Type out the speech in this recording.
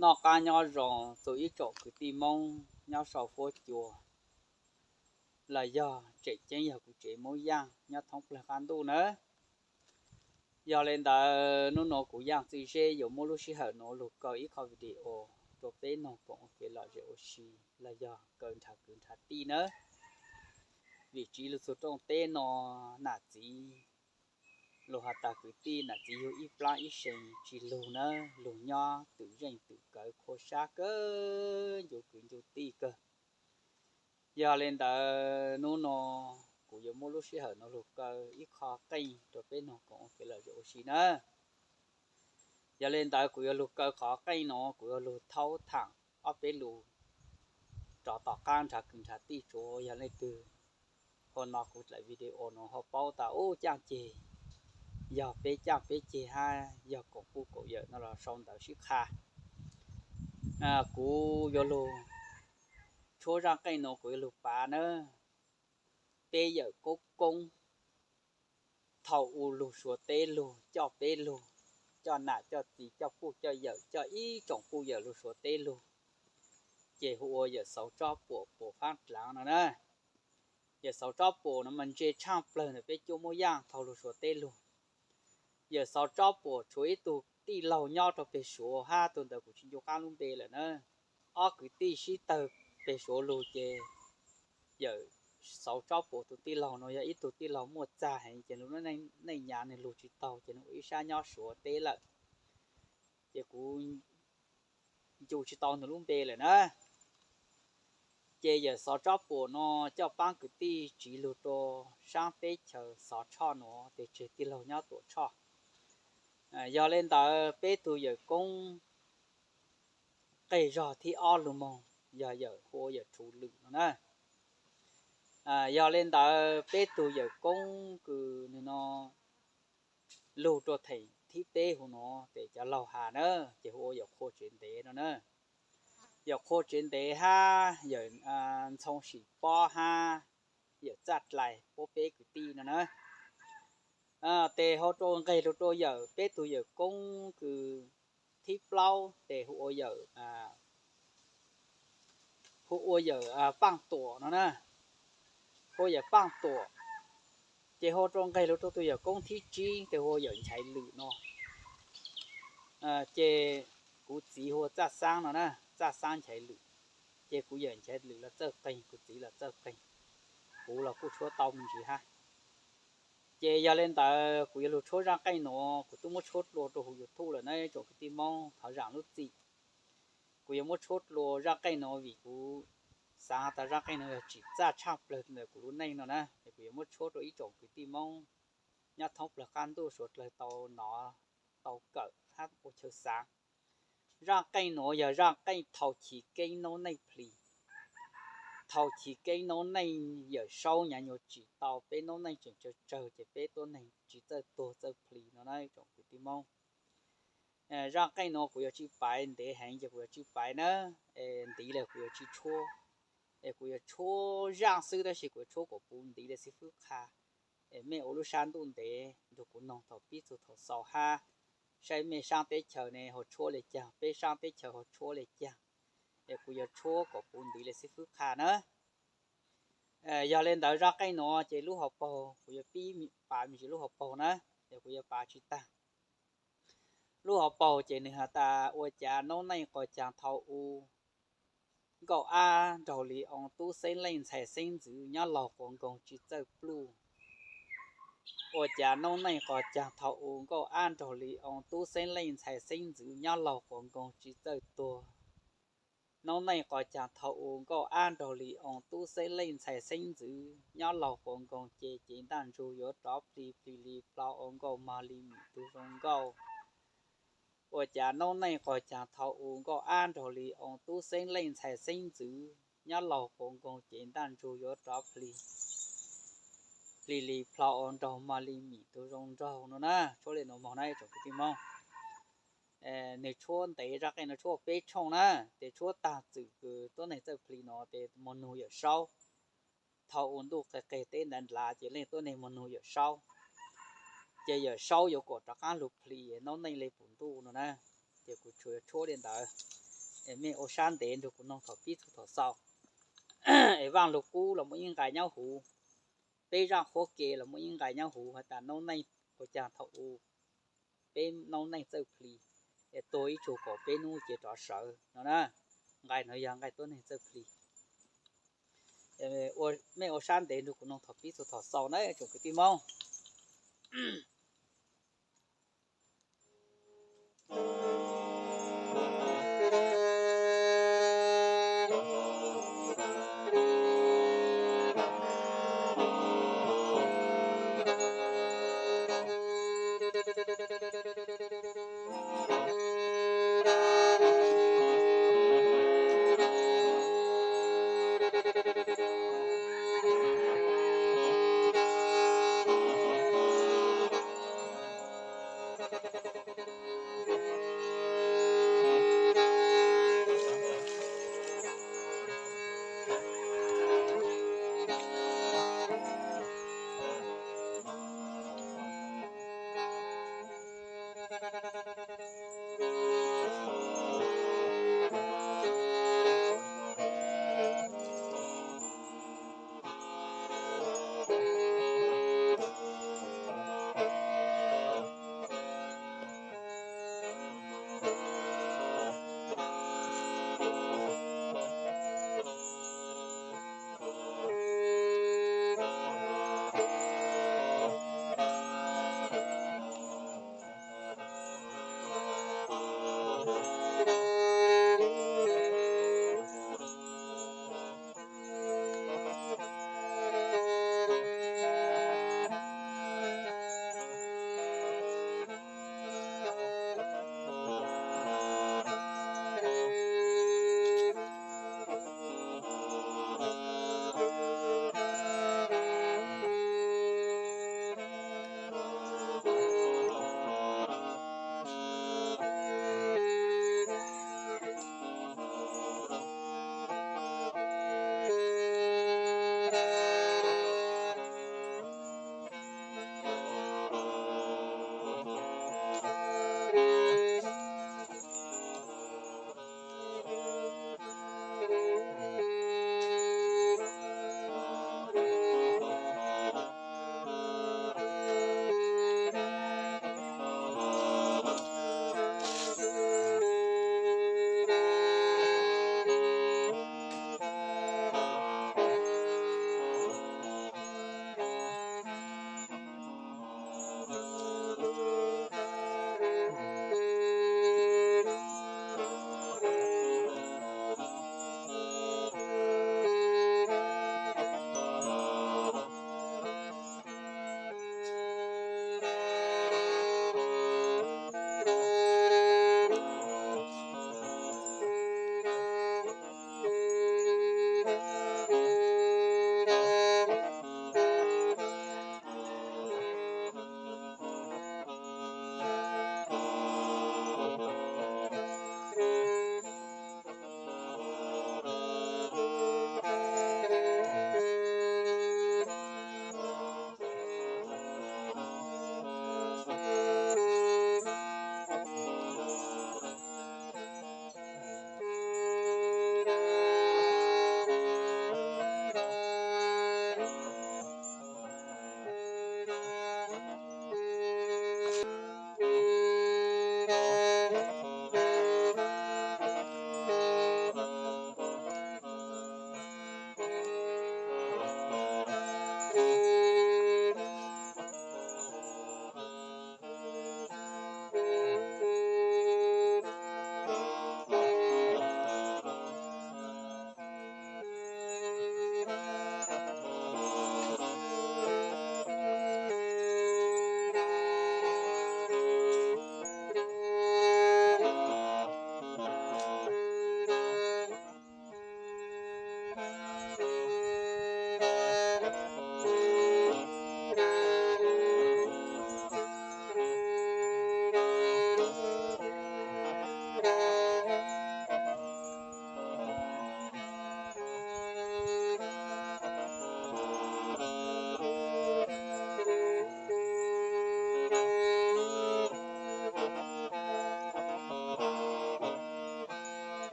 Noj qab nyob zoo txug ib tsoom kwv tij Moob nyob sau fuab cua los yog tseem ceeb yog kuv tsev Moob Yaaj nyob thoob plawg qab ntuj nawb. Yog le ntawd nub nua kuv Yaaj Txwj Zeb yuav muab lub sij hawm nuav lug kaw ib qho video rua peb noog koom ua kev lom zem ua si los yog kaw nrhav kwv nrhav tij nawb. Vim tsiv lug txug rooj teb no nam txiv lug has tas kwv tij nam txiv yug ib plaab ib seem tsi lug nawb, lug nyob twm zeej twm kawv khua sab kawg ncu kwv ncu tij kawg. Yog le ntawd nub nua kuv yuav muab lub sij hawm nuav lug kaw ib qho qeej rua peb noog koom ua kev lom zem ua si nawb. Yog le ntawd kuv yuav lug kaw qhov qeej nuav kuv yuav lug thaub thaam ob peb lus rov tom qaab nrhav kwv nrhav tij tsuav yog leej twg ho nov kuv dlaim video nuav ho paub tas ub caaj ceg yog peb caaj peb ceg hab yog koom puj koom yawm no los sau ntawv sib qha. Kuv yuav lug tshuab zaaj qeej nuav kuv yuav lug pav nawb. Peb yawm koob koob thaum u lug Suav teb lug coj peb lug, coj nam coj txiv coj puj coj yawm coj ib tsoom puj yawm lug Suav teb lug, ces hu ua yawm Xauv Tsob Puam Puam Faab Dlaav no na. Yawm Xauv Tsob Puam no mas ntse tshaaj plawg ntawm peb cuab Moob Yaaj thaum lug Suav teb lug. Yawm Xauv Tsob Puam tshuav ib tug tij laug nyob rua peg Suav hab tug ntawd kuv tsi ncu qaab lub npe lawm na. Ob kwv tij sib tawg peg Suav lug ces yawm Xauv Tsob Puam tug tij laug no yog ib tug tij laug muaj txag heev ces lub neej nyav nwg lug tsi taug ces nwg ua ib sab nyob Suav teb lawm. Ces kuv ncu tsi tau nwg lub npe lawm na. Ces yawm Xauv Tsob Puam no coj paab kwv tij tsiv lug rua saab teb chaws Xov Tshoj nuav tes tseg tij laug nyob Tuam Tshoj. Yog le ntawd peb tug yawm koob qeg zog thib ob lug moog yog yawm hu ua yawm Rhuv Lwm no na. Yog le ntawd peb tug yawm koob kws nwg no lug rua theem thib peb huv nuav tes cov laug has na, ces hu ua yawm Qhua Tsev Ntev no na. Yawm Qhua Tsev Ntev hab yawm Ntxhoo Sim Pob hab yawm Txaj Dlais puab peb kwv tij no na. Tes ho rua nqeg lug rua yawm peb tug yawm koob kws thib plaub tes hu ua yawm, hu ua yawm Paaj Tuam no na. Hu ua yawm Paaj Tuam. Ces ho rua nqeg lug rua tug yawm koob thib tsib tes hu ua yawm Nchaiv Lwm no. Ces kuv txiv hu ua Txaj Xaab no na, Txaj Xaab Nchaiv Lwm. Ces kuv yawm Nchaiv Lwm los txawj qeeg, kuv txiv los txawj qeeg, kuv los kuj tshuab tau me ntsis hab. Ces yog le ntawd kuv yuav lug tshuab zaaj qeej nuav, kuv tub muab tshuab dlua rua huv YouTube lawm na tsoom kwv tij Moob, thov zaam lub txim. Kuv yuav muab tshuab dlua zaaj qeej nuav vim kuv xaav tas zaaj qeej nuav yog tsim txaj tshaaj plawg ntawm kuv lub neej no na, es kuv yuav muab tshuab rua ib tsoom kwv tij Moob nyob thoob plawg qab ntuj suav dlawg tau nov tau kawm hab ua chaw xaav. Zaaj qeej nuav yog zaaj qeej Thau Chiv Keeb Noob Neej Plis. Thau Chiv Keeb Noob Neej Yawm Saub nyav nyuas tsim tau peb noob neej tseem tsawg tsawg ces peb tuab neeg tsis txawj tuag txawj plis no na tsoom kwv tij Moob. Zaaj qeej nuav kuv yuav tsi paiv ntev heev ces kuv yuav tsi paiv na, ntiv lawm kuv yuav tsi tshuab. Es kuv yuav tshuab zaaj xwb tab sis kuv yuav tshuab kom puv ntiv le xib fwb qha. Es mej ua lub sab ntuj ntev nrug kuv noog thaum pib txug thaum xaus hab, saib mej saab teb chaws ne ho tshuab le caag, peb saab teb chaws ho tshuab le caag. Es kuv yuav tshuab kom puv ntiv le xib fwb qha na. Yog le ntawd zaaj qeej nuav ces lub hauv paug kuv yuav pib pav me ntsis lub hauv paug na, es kuv yuav pav tsi tag. Lub hauv paug ces nwg has tas ua cas noob neej qos caag thaum u Nkauj Ab nraug Li Oo tub xeeb leej ntxhais xeeb ntxwv nyob laug quas nkoog tsi txawj pluj. Ua cas noob neej qos caag thaum u Nkauj Ab nraug Li Oo tub xeeb leej ntxhais xeeb ntxwv nyob laug quas nkoog tsi txawj tuag. Noob neej qos caag thaum u Nkauj Ab nraug Li Oo tub xeeb leej ntxhais xeeb ntxwv nyob laug quas nkoog ces cev ntaj ntsug yuav rov plis plis li plho ua nkauj mog li mim tug zoo nkauj. Ua cas noob neej qos caag thaum u Nkauj Ab nraug Li Oo tub xeeb leej ntxhais xeeb ntxwv nyob laug quas nkoog cev ntaj ntsug yuav rov plis plis li plho ua nraug mog li mim tug zoo nraug no na. Tshuab le nuav moog na tsoom kwv tij Moob. Nwg tshuab ntev, zaaj qeej nuav tshuab peb tshooj na, tes tshuab tag txwm kws tuab neeg txawj plis no tes moog nug Yawm Saub. Thaum u ntuj qeg qeg teb ntawd nrad ces leej tuab neeg moog nug Yawm Saub, ces Yawm Saub yuav kom rov qaab lug plis noob neej le pum ntuj no na. Ces kuv tsuas yuav tshuab le ntawd. Es mej ua sab ntev nrug kuv noog thaum pib txug thaum xaus. Es Vaaj Lug Kub los muaj ib nqai nyob huv, peb zaaj qhuab ke los muaj ib nqai nyob huv, has tas noob neej ua caag thaum u, peb noob neej txawj plig, es tuag ib tsug kaum peb nub ces rov sawv no na. Nqai no yog nqai tuab neeg txawj plig. Mej ua sab ntev nrug kuv noog thaum pib txug thaum xaus na tsoom kwv tij Moob.